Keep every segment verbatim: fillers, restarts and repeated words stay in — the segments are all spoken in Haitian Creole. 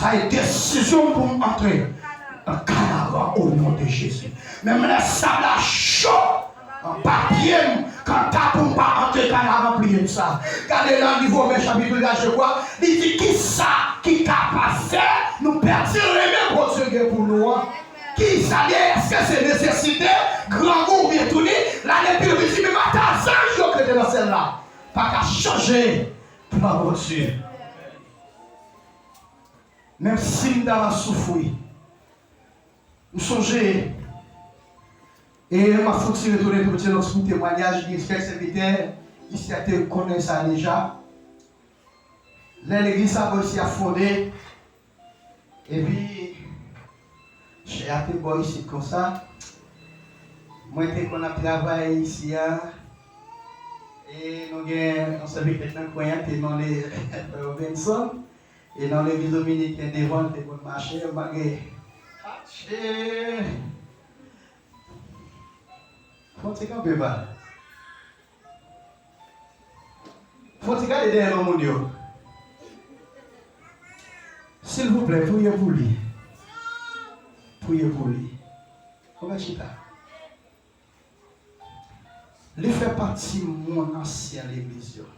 Sa e desizyon m pou m antre nan Kanaran o non de Jezi. Menm lè sab la cho anba pye m, kanta pou m pa antre Kanaran, priye m sa. Gade nan Liv Women chapit uit la, je crois, li di, kisa ki ka pa fè nou pèdi renmen Bondye gen pou nou an? Kisa li ye? Èske se nesesite, grangou oubyen touni? Lalèpil di, menm ata zanj yo k rete nan syèl la pa ka chanje plan Bondye. Menm si m ta va soufri, m sonje, e m ap fouti retounen tou piti nan ti bout temwayaj, gen kèk sèvitè isi a te konnen sa deja. Lè legliz sa bò isi a fonde, epi chè a te bò isit konsa, mwen te konn ap travay isi a, e nou gen yon sèvitè nan kwen an, te non li Frè Robinson. E nan legliz dominiken devan, l te konn mache, malgre. Atche! Fon ti kanpe pa. Fon ti gade dèyè non moun yo. Silvouplè, priye pou li. Priye pou li. Ou mèt chita. Li fè pati moun ansyen legliz yo.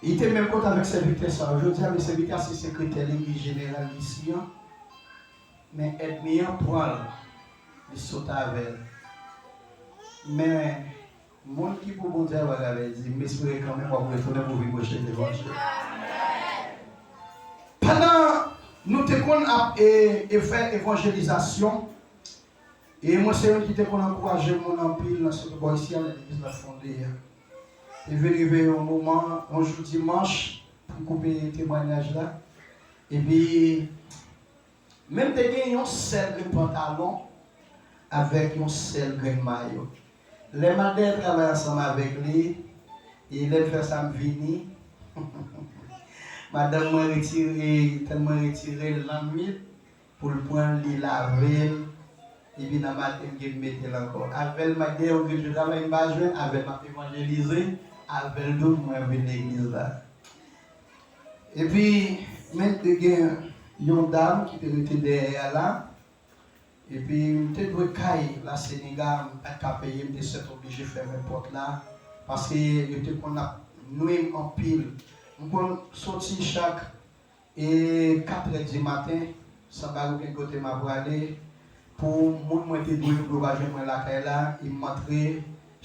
Li te menm kote avèk sèvitè sa yo. Jodi a, men sèvitè a se sekretè legliz jeneral isi an. Men ènmi an pran l, li sot avè l. Men moun ki pou Bondye a pa ka pèdi, m espere kanmenm w ap retounen pou vin preche levanjil. Pandan nou te konn ap e, e fè evanjelizasyon, e mwen se youn ki te konn ankouraje moun anpil nan sèt bò isi a, lè legliz la fonde a. Te vin rive yon moman, yon jou dimanch, pou m koupe temwayaj la. Epi, men m te gen yon sèl grenn pantalon avèk yon sèl grenn mayo. Lè m al dèyè travay ansanm avèk li, e lè m fè sa m vini, madanm mwen retire, tèl mwen retire l nan nwit, pou l pran l, li lave l, epi nan maten m gen m mete l ankò. Avè l m al dèyè yon grenn jou travay m pa jwenn, avè l m ap evanjelize, avè l tou mwen vin legliz la. Epi, men te gen yon dam ki te rete dèyè a la, epi m te dwe kay la Senega, m pa t ka peye, m te sèt oblije fèmen pòt la, paske yo te konn ap nwi m anpil. M konn soti chak e katrè di maten, san bay okenn kote m ap prale, pou moun mwen te dwe yo pa jwenn mwen lakay la, e m antre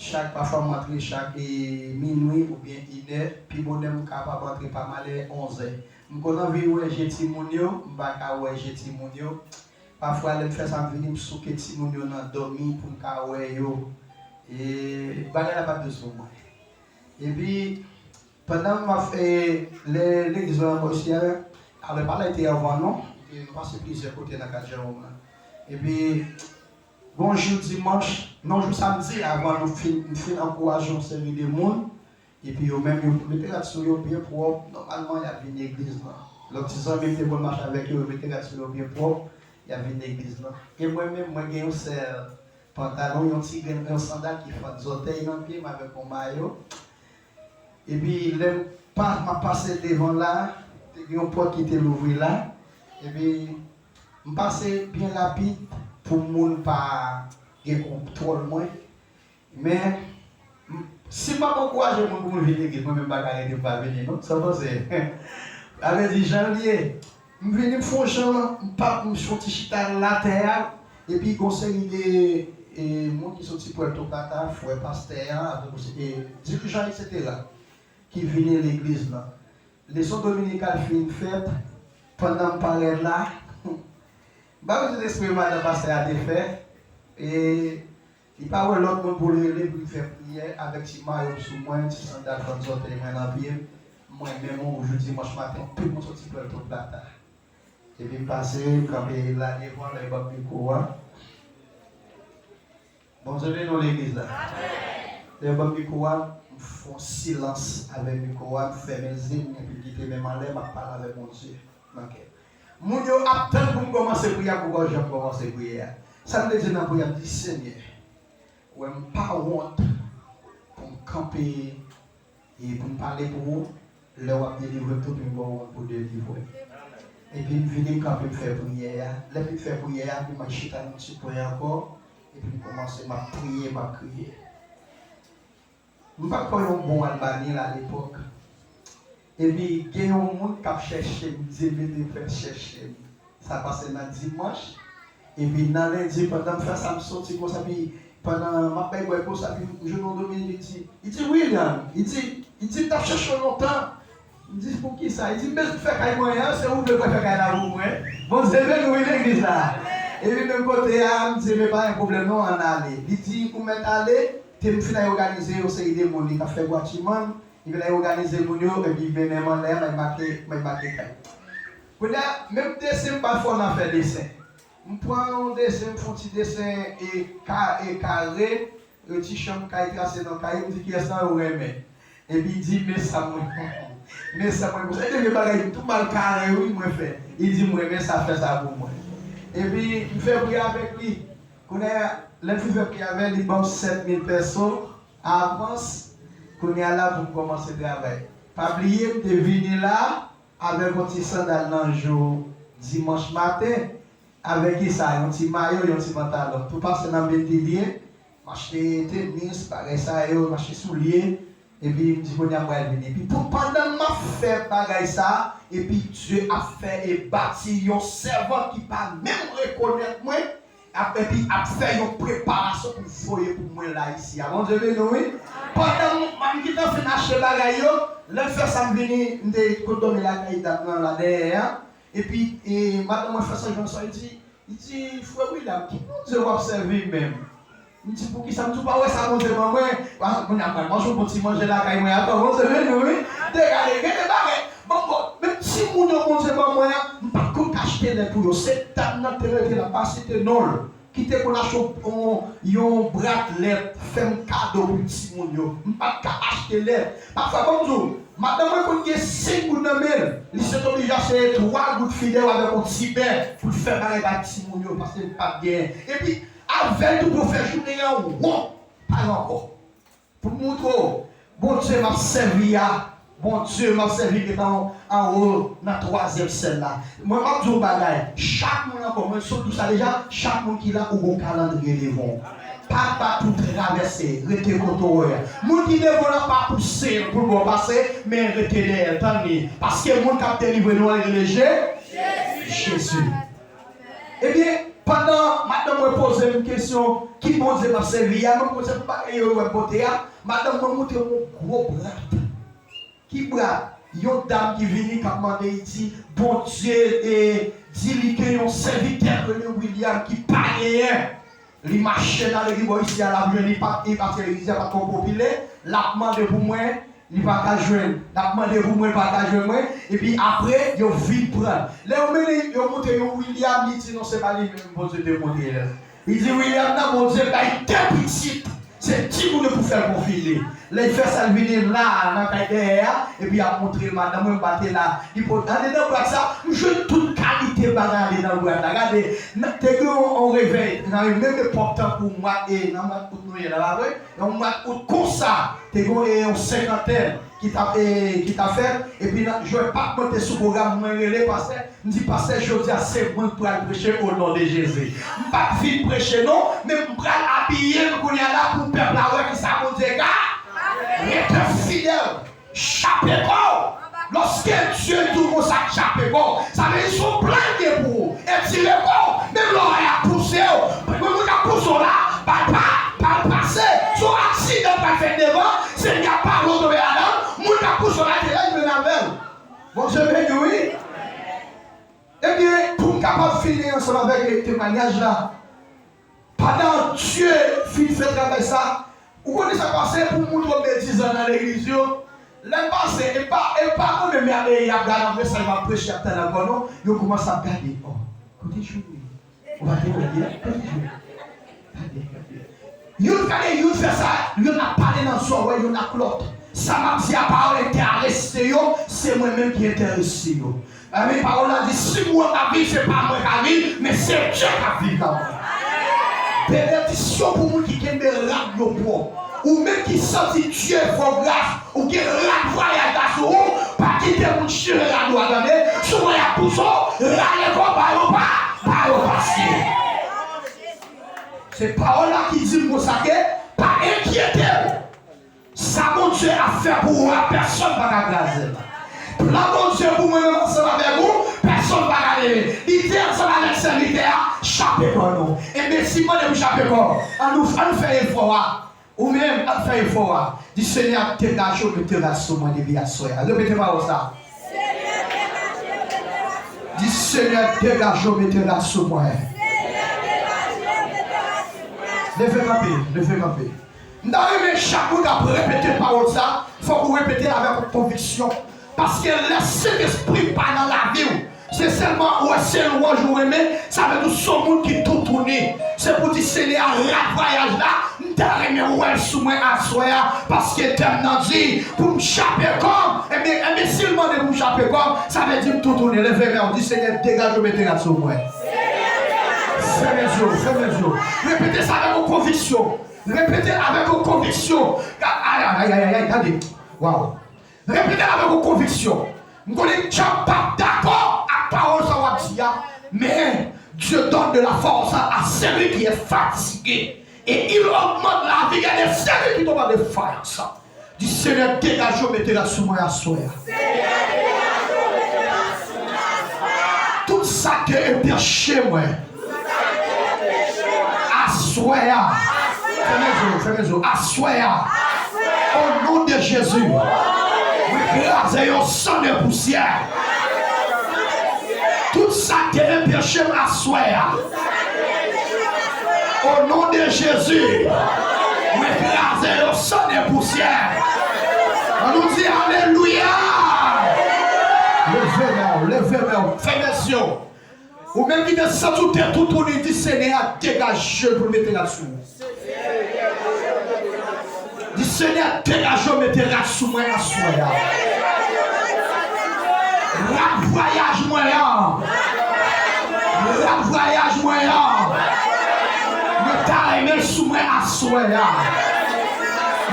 chak, pafwa m antre chak, e, minwi oubyen inè, pi bonè m kapab antre pa malè onzè. M konn anvi wè je timoun yo, m pa ka wè je timoun yo. Pafwa lè m fè sa m vini, m souke timoun yo nan dòmi pou m ka wè yo. E bagay la pa t dous pou mwen. Epi, pandan m ap fè lè legliz la nan Bòsyè, alò pa la te anvan non, nou pase plizyè kote nan kad Jewòm la. Epi, gon jou dimanch, non, jou samdi, avan nou fin, m fin ankouraje yon seri de moun, epi yo menm, yo mete rad sou yo byen pwòp, nòmalman, y ap vin legliz la. Lòt ti zanmi m te konn mache avèk yo, yo mete rad sou yo byen pwòp, y ap vin legliz la. E mwen menm, mwen gen yon sèl pantalon, yon ti grenn, yon sandal ki fannzòtèy nan pye m avèk yon mayo. Epi lè m pa, m ap pase devan la, te gen yon pòt ki te louvri la. Epi m pase byen rapid pou moun pa gen kontwòl mwen. Men, m, si m pa ankouraje moun pou moun vin legliz, mwen menm m pa ka rete m pa vini non. Sa w panse? Sa vle di jan l ye. M vini, m fè yon jan, m pa, m soti chita atè a, epi gon seri de, e, moun ki soti Puerto Plata, frè pastè a, avèk, e, dirijan, etsetera, ki vini legliz la. Leson dominikal fin fèt, pandan m parèt la, m pa bezwen eksprime madan pastè a te fè, e, li pa wè lòt moun pou l rele pou l fè priyè avèk ti mayo m sou mwen, ti sandal fannzòtèy mwen nan pye m. Mwen menm, yon jou dimanch maten, anpil moun soti Puerto Plata. Epi m pase, m kanpe la devan, lè yo ban m mikwo a. Bondye beni w legliz la. Lè yo ban m mikwo a, m fè yon silans avèk mikwo a, m fèmen zye m, epi m kite men m anlè, m ap pale avèk Bondye nan kè m. Moun yo ap tann pou m kòmanse priye, m poko janm kòmanse priye a. Sa m te di nan priyè, m di, Senyè, ou wè m pa wont pou m kanpe e pou m pale pou ou. Lè w ap delivre m tou, pou m ba w wont pou delivre. Epi m vini, m kanpe, m fè priyè a. Lè m fin fè priyè a, epi m al chita nan ti kwen ankò. Epi m kòmanse, m ap priye, m ap kriye. M pa t kwè yon bon Albanyen la alepòk. Epi gen yon moun k ap chèche m, Dye mete fè chèche m. Sa pase nan dimanch. Epi nan lendi, pandan m fè sa, m soti konsa, epi pandan m ap bay bwè konsa, epi m jwenn yon Dominiken, li di, li di, William, li di, li di, m t ap chèche w lontan. M di, poukisa? Li di, m bezwen fè kay mwen an, se ou vle pou fè kay la pou mwen. Bondye beni w, wi, legliz la. Epi menm kote a, m di, men pa gen pwoblèm non, ann ale. Li di, ou mèt ale, te m fin al òganize yon seri de moun, li t ap fè gwatimann, epi lè yo òganize moun yo, epi mennen m anlè a, mwen make, mwen make kay. Kounye a, menm desen m pa fò nan fè desen. M pran yon desen, m fè yon ti desen e ka, e kare, yon ti chanm kay trase nan kay, m di kiyès nan yo renmen. Epi li di, men sa mwen, men sa mwen, konsa, e de vye bagay tou mal kare wi mwen fè. Li di, m renmen sa, fè sa pou mwen. Epi m fè pri avèk li. Kounye a, lè m fin fè pri avè l, li ban m sèt mil pèso avans. Kounye a la pou m kòmanse travay. Pa bliye, m te vini la avèk yon ti sandal nan jou dimanch maten, avèk kisa, yon ti mayo, yon ti pantalon. Tou pase nan Bendilye, m achte tenis, bagay sa yo, m achte soulye, epi m di, kounye a m pral vini. Epi pou, pandan m ap fè bagay sa, epi Dye ap fè e bati yon sèvant ki pa menm rekonèt mwen, ap, epi ap fè yon preparasyon pou voye pou mwen la isi a. Bondye beni w, wi. Pandan m, m gentan fin achte bagay yo, lè m fè sa, m vini, m te kot dòmi lakay dam nan la dèyè a. Epi, e, madanm mwen fè sa jwenn sa, li di, li di, frè William, ki Bondye w ap sèvi menm? M di, poukisa? M di, ou pa wè sa Bondye ban mwen? Wa, moun ap pral manje yon bon ti manje lakay mwen ankò. Bondye beni w, wi. Te gade, gen de bagay. Bon, bon, menm timoun yo Bondye ban mwen an, m pa t konn ka achte lèt pou yo. Se dam nan te rete la, m pa site non l, ki te konn achte yon, yon, yon bwat lèt, fè m kado pou timoun yo. M pa t ka achte lèt. Pafwa, ban m di w, madanm mwen konn gen senk goud nan men l, li sètoblije achte twa goud fidèl avèk yon ti bè pou l fè bagay bay timoun yo, paske l pa t genyen. Epi, avè l tou pou fè jounen an won, pa gen ankò. Pou m montre w, Bondye m ap sèvi a, Bondye m ap sèvi ki anwo nan twazyèm syèl la. Mwen, m ap di w bagay, chak moun ankò, mwen sot di w sa deja, chak moun ki la, ou gon kalandriye devan w. Pa bat pou travèse, rete kote w ye a. Moun ki devan w lan pa pouse l pou l ba w pase, men rete dèyè l, tann li. Paske moun k ap delivre nou an, li rele Je-, Jezi. Ebyen, pandan madanm mwen poze m kesyon, ki Bondye m ap sèvi a, mwen poze m bagay yo wè pote a, madanm mwen montre m yon gwo brat. Ki brat? Yon dam ki vini k ap mande, li di, Bondye, e, di li ke yon sèvitè rele William ki pa genyen. Li mache nan legliz bò isi a, l ap jwenn, li pa, li pa, legliz la pa twò popilè, l ap mande pou mwen, li pa ka jwenn. L ap mande pou mwen, li pa ka jwenn mwen. Epi apre, yo vin pran l. Lè yo mennen, yo montre yo William, li di, non, se pa li menm Bondye te montre l. Li di, William nan, Bondye bay de pitit. Se timoun yo pou fè l konfile. Lè l fè sa, l vini la, nan kay dèyè a, epi ap montre madanm mwen, m pa te la. Li pot, andedan bwat sa, m jwenn tout kalite bagay andedan bwat la. Gade, nan, te gen yon, yon revèy, nan menm epòk tankou mwa, e, nan mwa out nou ye la, pa vre? Yon mwa out konsa, te gen, e, yon senkantèn ki t ap, e, ki t ap fèt, epi nan, jwè pa t mwen te sou pwogram, mwen rele pastè, m di, pastè, jodi a, se mwen k pral preche o non de Jezi. M pa t vin preche, non, men m pral abiye m kounye a la pou pèp la wè ki sa Bondye ka. Rete fidèl. Chape kò w. Lòske Dye di w konsa, chape kò w, sa vle di se yon plan l gen pou ou. Etire kò w. Menm lè w ap pouse w, moun k ap pouse w la, pa, pa, pa pase. Se yon aksidan k pral fèt devan, Senyè a pale w tonbe ladan l, moun k ap pouse w la te la, li mennen avè l. Bondye beni w, wi. Ebyen, pou m kapab fini ansanm avèk temwayaj la, pandan Dye fin fè travay sa, ou konnen sa k pase pou m montre w men dizan nan legliz yo. Lè m pase, e pa, e pa mwen menm y ap, y ap gade apre sa, y ap preche, y ap tann ankò, non. Yo kòmanse ap gade, oh, kote Joni? Ou pa te wè li a? Kote Joni? Gade, gade. Youn gade, youn fè sa, youn ap pale nan zòrèy youn ak lòt. Sa m ap di a pa yo enterese yo, se mwen menm ki enterese yo. Amen. Pawòl la di, si mwen ka viv, se pa mwen ka viv, men se Dye k ap viv nan mwen. Benediksyon pou moun ki kenbe rad yo pwòp. Ou menm ki santi Dye fè w gras, ou gen rad vwayaj la sou ou, Pa kite moun chire rad ou a, tande. Si w wè y ap pouse w, rale kò, ba yo pa, ba yo pase. Se pawòl la ki di m konsa ke pa enkyete w. Sa Bondye ap fè pou ou a, pèsonn pa ka kraze l. Plan Bondye pou mwen menm ansanm avèk ou, pèsonn pa ka leve. Li te ansanm avèk sèvitè a, chape kò nou. Enben, si mande pou chape kò, ann nou, ann fè efò a. Ou menm, ann fè efò a. Di, Senyè, degaje w, mete rad sou mwen depi aswè a. Repete pawòl sa. Di, Senyè, degaje w, mete rad sou mwen. Leve kanpe, leve kanpe. M ta renmen chak moun k ap repete pawòl sa, fòk ou repete l avèk yon konviksyon. Paske lè Sentespri pa nan lavi w, se sèlman ou wè se lwanj ou renmen, sa vle di w se yon moun ki toutouni. Se pou di, Senyè, rad vwayaj la, m ta renmen wè l sou mwen aswè a, paske tèm nan di pou m chape kò m. Enben, enben, si l mande pou m chape kò m, sa vle di m toutouni. Leve men w, di, Senyè, degaje w, mete rad sou mwen. Fèmen zye w, fèmen zye w. Repete sa avèk yon konviksyon. Repete l avèk yon konviksyon. Ay, ay, ay, ay, ay, ay, tande. Waw. Repete l avèk yon konviksyon. M konnen dyab p ap dakò ak pawòl sa w ap di a, men Dieu donne de la force à celui qui est fatigué, et il augmente la vigueur de celui qui tombe en défaillance. Di, Senyè, degaje w, mete rad sou mwen aswè a. Tout sa k te enpeche mwen. Aswè a. Fèmen zye w, fèmen zye w. Aswè a. O non de Jezi. Mwen kraze yo san de pousyè. Tout sa k te enpeche m aswè a. O non de Jezi. Mwen kraze yo san de pousyè. Ann nou di alelouya. Leve men w, leve men w. Fèmen zye w. Ou menm ki te santi w te toutouni, di Senyè a degaje l pou l mete rad sou ou. Di Senyè degaje w mete rad sou mwen aswè a. Rad vwayaj mwen an. Rad vwayaj mwen an. Mwen ta renmen l sou mwen aswè a.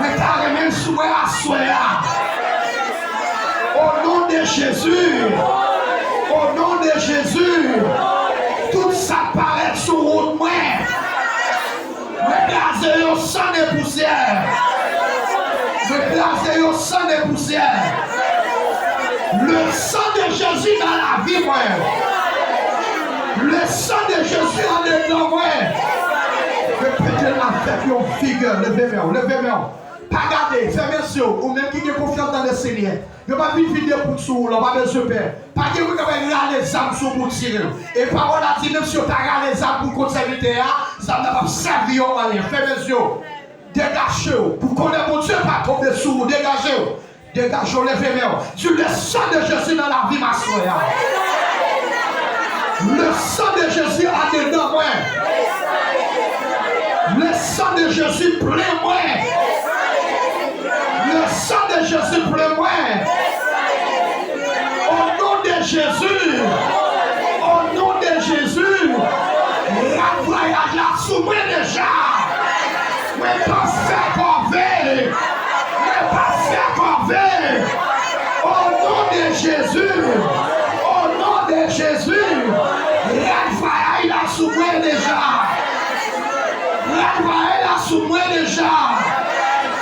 Mwen ta renmen l sou mwen aswè a. O non de Jezi. O non de Jezi. Tout sa k parèt sou wout mwen. Mwen kraze yo san de pousyè. Mwen kraze yo san de pousyè. Le sang de Jésus nan lavi mwen. Le sang de Jésus andedan mwen. Repete l avèk yon vigè. Leve men w, leve men w. Pa gade, fèmen zye w, ou menm ki gen konfyans nan Lesenyè. Yo p ap vin vide poud sou ou la, ou pa bezwen pè. Pa gen moun k ap rale zam sou ou pou tire w. E pawòl la di, menm si yo ta rale zam pou kont sèvitè a, zam nan p ap sèvi yo anyen. Fèmen zye w. Degaje w. Pou kolè Bondye pa tonbe sou ou. Degaje w. Degaje w, leve men w. Di, le sang de Jésus nan lavi m aswè a. Le sang de Jésus andedan mwen. Le sang de Jésus plen mwen. Le sang de Jésus plen mwen. O non de Jezi. O non de Jezi. Rad vwayaj la sou mwen deja. Mwen p ap fè kòve. Mwen p ap fè kòve. O non de Jezi. O non de Jezi. Rad vwayaj la sou mwen deja. Rad vwayaj la sou mwen deja.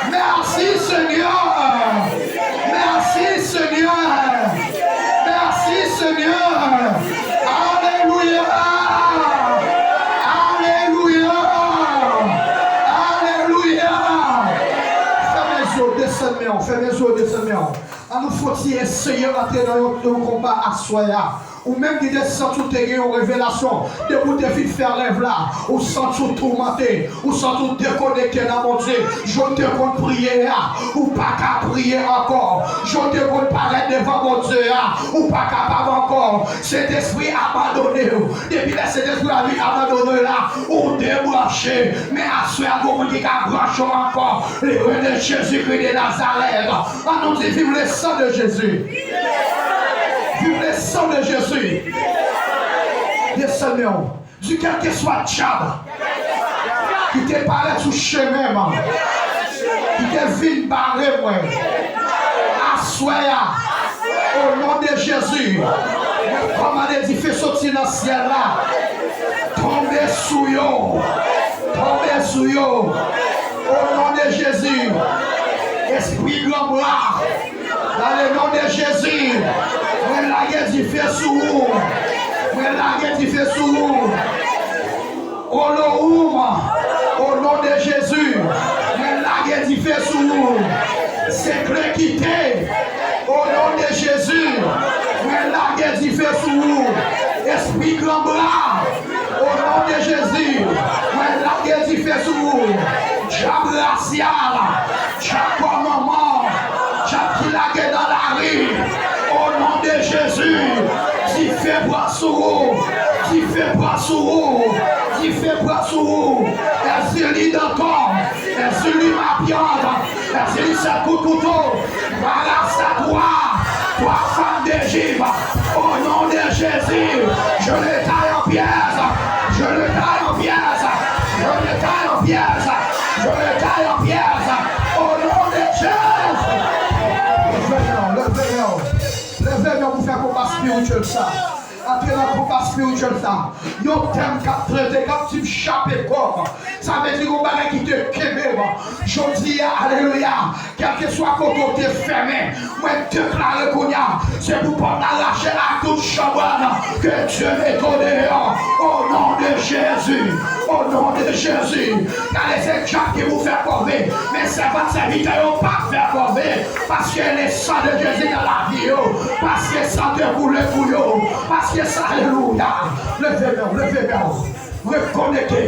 Mèsi, Senyè. Mèsi, Senyè. Mèsi, Senyè. Alelouya. Alelouya. Alelouya. Fèmen zye w, desann men w. Fèmen zye w, desann men w. An nou fè w ti eseye rantre nan yon, yon konba aswè a. Ou menm ki te santi w te gen yon revelasyon, depi w te fin fè rèv la, ou santi w toumante, ou santi w dekonekte nan Bondye. Jan w te konn priye a, ou pa ka priye ankò. Jan w te konn parèt devan Bondye a, ou pa kapab ankò. Sentespri abandone w. Depi lè Sentespri a vin abandone w la, ou debranche. Men aswè a, gon moun ki ka branche w ankò. Le nom de Jésus-Christ de Nazareth. An nou di, vive le sang de Jésus. Vive le sang de Jésus. Desann men w. Di, kèlkeswa dyab ki te parèt sou chemen m, ki te vin bare mwen, aswè a, O non de Jezi, mwen kòmande dife soti nan syèl la. Tonbe sou yo. Tonbe sou yo. O non de Jezi. Espri gran bra. Dans le nom de Jésus, mwen lage dife sou ou. Mwen lage dife sou ou. Olohoum, o non de Jezi, mwen lage dife sou ou. Sekle kite, o non de Jezi, mwen lage dife sou ou. Espri gran bra, o non de Jezi, mwen lage dife sou ou. Dyab rasyal, dyab kò manman, dyab ki lage nan lari, o non de Jezi, dife pran sou ou, dife pran sou ou, dife pran sou ou. Èzili Dantò, Èzili Mapyant, Èzili Sèt Kout Kouto, Maras à toi, toi femme d'Égypte, au nom de Jésus, je le taille en pièces, je le taille en pièces, je le taille en pièces, je le taille en pièces, au nom de Jésus. Leve men w, leve men w. Leve men w pou fè konba espirityèl sa. Antre nan konba espirityèl sa. Yon tèm k ap trete, k ap di m chape kò m. Sa vle di gon bagay ki te kenbe m. Jodi a, alelouya, kèlkeswa kote w te fèmen, mwen deklare kounye a, se pou pòt la rache ak tout chanbrann, que Dieu mette au dehors, au nom de Jésus, au nom de Jésus. Gade, se dyab ki pou fè kòve, men sèvant sèvitè yo p ap fè kòve, paske le sang de Jésus nan lavi yo, paske san te koule pou yo, paske sa, alelouya. Leve men w, leve men w. Rekonekte.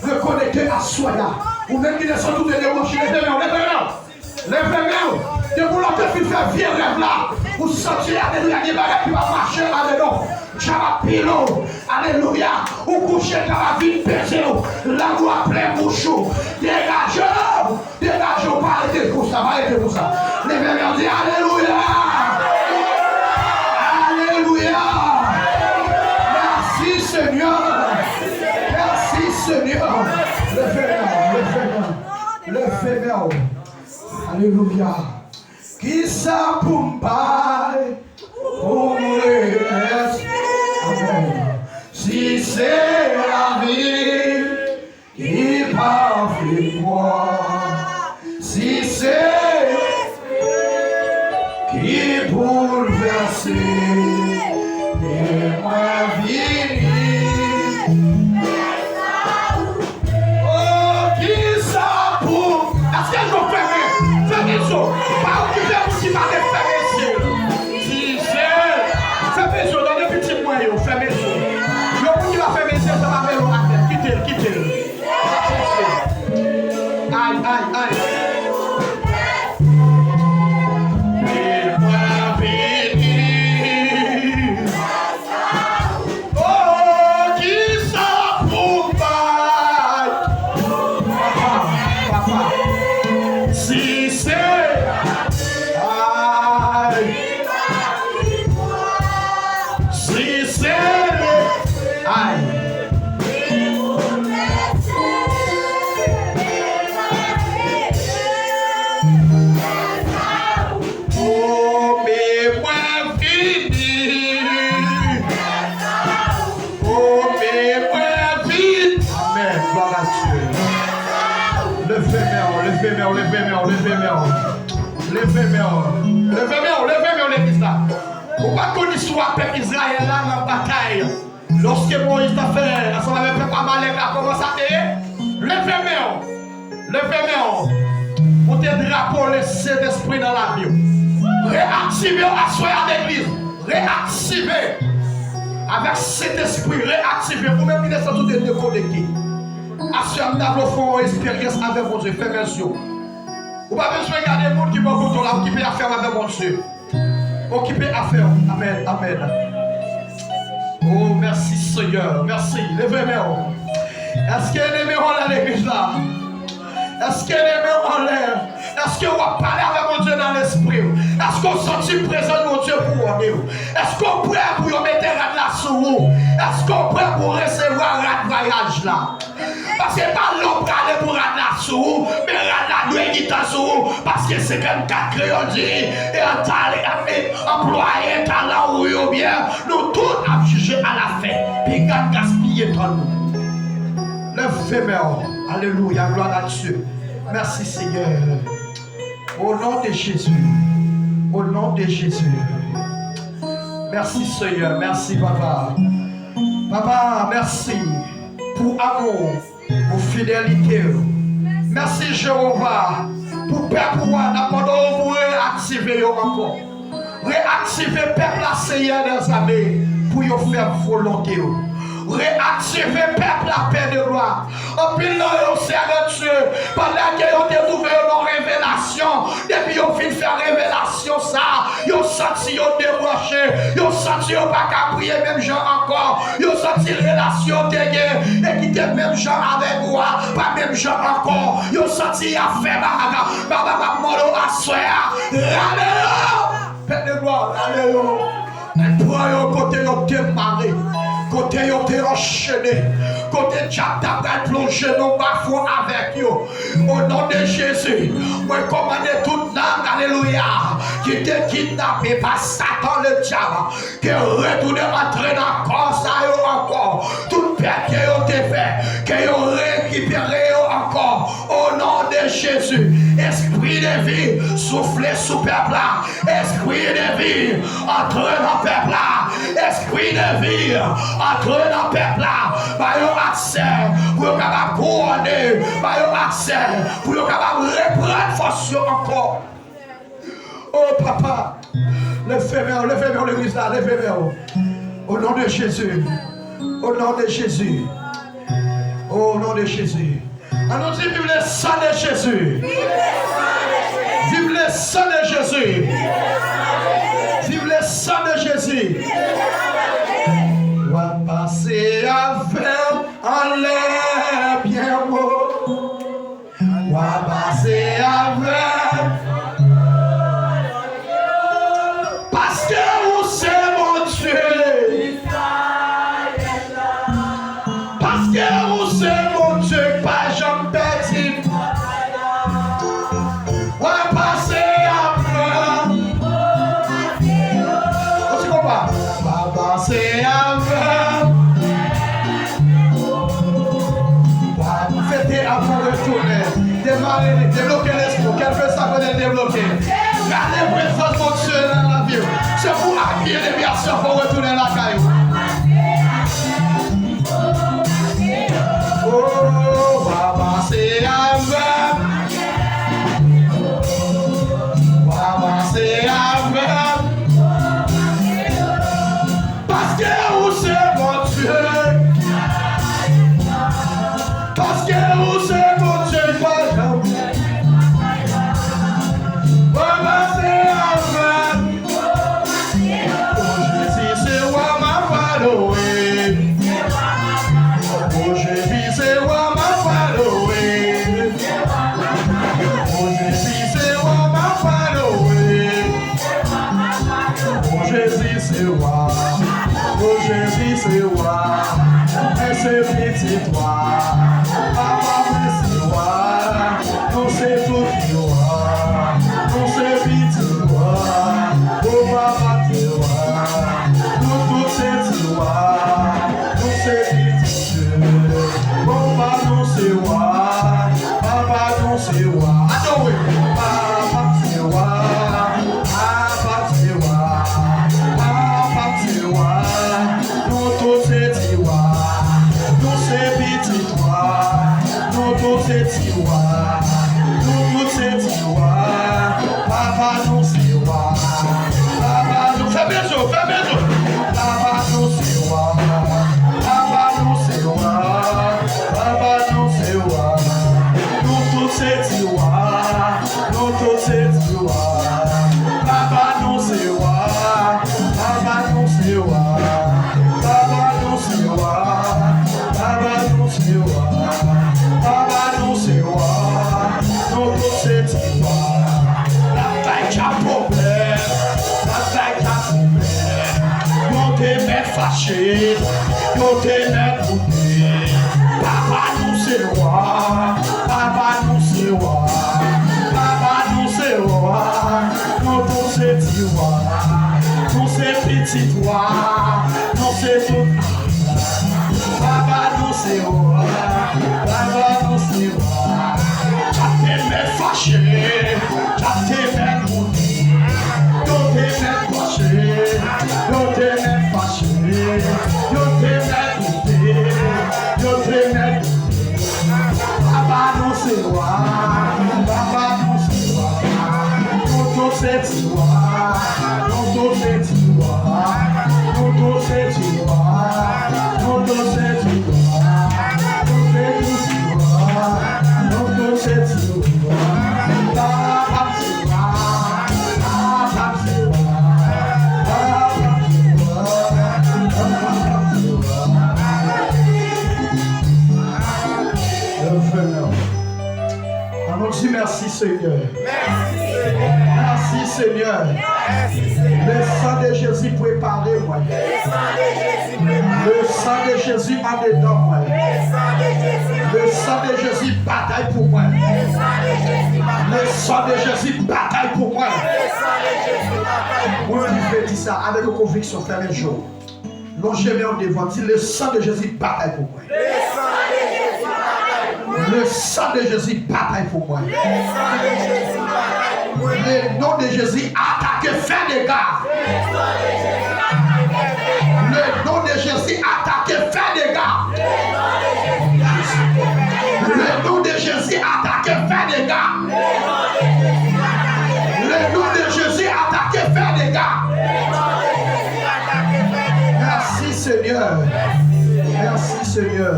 Rekonekte aswè a. Ou menm ki desann ou te debranche, leve men w, leve men w. Leve men w. Depi w te fin fè vye rèv la, ou santi, alelouya, gen bagay ki pa mache andedan w. Dyab ap pile w. Alelouya. Ou kouche, dyab ap vin peze w. Lang ou ap plen bouch ou. Degaje w. Degaje w, pa rete pou sa, pa rete pou sa. Leve men w, di, alelouya! Alelouya! Mèsi, Senyè! Mèsi, Senyè! Leve men w, leve men w, leve men w. Alelouya! Kisa pou m bay pou m remèsye? Amèn. Si se lavi ki pa fin pran. Si se ki boulvèse, men mwen vini. Oh, kisa pou. Èske nou fèmen? Fèmen je w. Pa okipe moun ki pa te fèmen je l. Si se. Fèmen je w. Gade pitit mwen yo. Fèmen je w. Yon moun ki pa fèmen je l, sa pa vle l atè. Kite l, kite l. Ay, ay, ay. Li mwen vini. Oh, kisa pou bay? Papa, papa. Si se, ay. Si se, ay. Oh, men mwen vini. Oh, men mwen vini. Amèn. Glwa a Dye. Leve men w, leve men w, leve men w, leve men w. Leve men w. Leve men w, leve men w, legliz la. Ou pa t konn istwa pèp Izrayèl la nan batay? Lòske Moyiz t ap fè ansanm avèk pèp Amalèk la, kòman sa te ye? Leve men w. Leve men w. Pote drapo Sentespri nan lavi w. Reyaktive w aswè a, legliz. Reyaktive. Avèk Sentespri, reyaktive. Ou menm ki te santi w te dekonekte. Aswè a, m ta vle w fè yon esperyans avèk Bondye. Fèmen je w. Ou pa bezwen gade moun ki bò kote w la, okipe afè w avèk Bondye. Okipe afè w. Amèn, amèn. Oh, mèsi, Senyè. Mèsi. Leve men w. Èske leve men w anlè legliz la? Èske leve men w anlè? Èske w ap pale avèk Bondye nan lespri w? Èske w santi prezans Bondye pou w? Èske w prè pou yo mete rad la sou ou? Èske w prè pou w resevwa rad vwayaj la? Paske pa lè w prale pou rad la sou ou, men rad la Jwe gita sou ou, paske senkannkat kreyòl di, e an tale ap anplwaye talan ou yo byen, nou tout ap jije alafen. Piga gaspiye tan nou. Leve men w. Alelouya, gloire à Dieu. Merci Seigneur. Au nom de Jésus. Au nom de Jésus. Merci Seigneur. Merci Papa. Papa, mèsi pou amou, pou fidelite w. Mèsi Jewova pou pèp ou a, n ap mande w pou reaktive yo ankò. Reaktive pèp la, Senyè dèzame, pou yo fè volonte w. Reaktive pèp la, Pè de glwa. Anpil nan yo, Senyè Dye, pandan ke yo te twouve yo nan revelasyon, depi yo fin fè revelasyon sa, yo santi yo debranche, yo santi yo pa ka priye menm jan ankò, yo santi relasyon yo te gen e ki te menm jan avèk ou a, pa menm jan ankò, yo santi y ap fè baga, baga, m ap mande w aswè a, rale yo! Pè de glwa, rale yo! Pran yo kote yo te mare, kote yo te anchene, kote dyab ta pral plonje nan bafon avèk yo. O non de Jezi, mwen kòmande tout nanm, alelouya, ki te kidnape pa Satan Ledyab, ke retounen antre nan kò sa yo ankò. Tout pèt ke yo te fè, ke yo rekipere yo ankò. O non de Jezi, espri de vi, soufle sou pèp la. Espri de vi, antre nan pèp la. Espri de vi, antre nan pèp la. Ba yo aksè pou yo kapab kouwone. Ba yo aksè pou yo kapab reprann fòs yo ankò. O Papa, leve men w, leve men w, legliz la, leve men w. O non de Jezi. O non de Jezi. O non de Jezi. Ann nou di, viv le sang de Jésus. Viv le sang de Jésus. Viv le sang de Jésus. W ap pase avè m anlè byen wo. W ap pase avè m. Paske ou se Bondye. Paske ou se Bondye k pa janm pèdi. W ap pase avè m. Ou ti konprann? W ap pase avè m. W ap fete avan w retounen. Demare li, debloke lespri w. Kèlkeswa kote l debloke. Gade prezans Bondye nan lavi w. Se pou apiye depi aswè fò w retounen lakay ou. Oh, w ap pase avè m. W ap pase avè m. Paske ou se Bondye. Paske ou se Bondye k pa janm. W ap pase avè m. O Jezi, se ou m ap adore. O Jezi, se ou m ap adore. O Jezi, se ou m ap adore. O Jezi, se ou. O Jezi, se ou. Mwen se pitit ou. Papa, mwen se ou. Nou se tout yo a, nou se pitit ou a, o papa se wa, nou tout se ti wa, nou se pitit Dye, o papa nou se wa, papa nou se wa, adore, papa se wa, papa se wa, papa se wa, nou tout se ti wa, nou se pitit wa, nou tout se ti wa, nou tout se ti wa, papa nou se wa, papa nou, fèmen je w, fèmen je w, papa nou se wa, papa nou se wa, papa nou se wa, nou tout se ti wa, nou tout se ti wa, papa nou se wa, papa nou se wa, papa nou se wa, papa nou se wa, papa nou se wa, nou tout se ti wa. N ap bay dyab pwoblèm, n ap bay dyab pwoblèm. Yo te mèt fache, yo te mèt koupe. Papa nou se wa, papa nou se wa, Sitwa, non se tout. Baba, non se wa. Baba, non se wa. Sa te mèt fache. Sa te mèt moute. Yo te mèt fache. Yo te mèt fache. Yo te mèt moute. Yo te mèt Baba, non se wa. Baba, non se wa. Tonton se ti wa. Tonton se ti wa. Tonton se ti wa. Tonton se ti wa. Tonton se ti wa. Tonton se ti wa. Baba, se wa. Baba, se wa. Baba, se wa. Baba, se wa. Lève fè nou. Ann nou di mèsi, Senyè. Mèsi, Senyè. Mèsi, Senyè. Mèsi, Senyè. Le sang de Jésus prepare mwen. Le sang de Jésus prepare. Le sang de Jésus andedan mwen. Le sang de Jésus andedan mwen. Le sang de Jésus batay pou mwen. Le sang de Jésus batay. Le sang de Jésus batay pou mwen. Le sang de Jésus batay pou mwen. Ou ki vle di sa avèk yon konviksyon, fèmen je w. Lonje men w devan, di, le sang de Jésus batay pou mwen. Le sang de Jésus batay pou mwen. Le sang de Jésus batay pou mwen. Le sang de Jésus batay pou mwen. Le nom de Jésus atake, fè dega. Le sang de Jésus atake, fè dega. Le nom de Jésus atake, fè dega. Le nom de Jésus atake, fè dega. Le nom de Jésus atake, fè dega. Le nom de Jésus atake, fè dega. Le nom de Jésus atake, fè dega. Mèsi, Senyè. Mèsi, Senyè.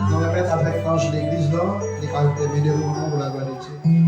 Nou remèt avèk anj legliz la, li ka entèveni pou nou, pou la glwa de Dye.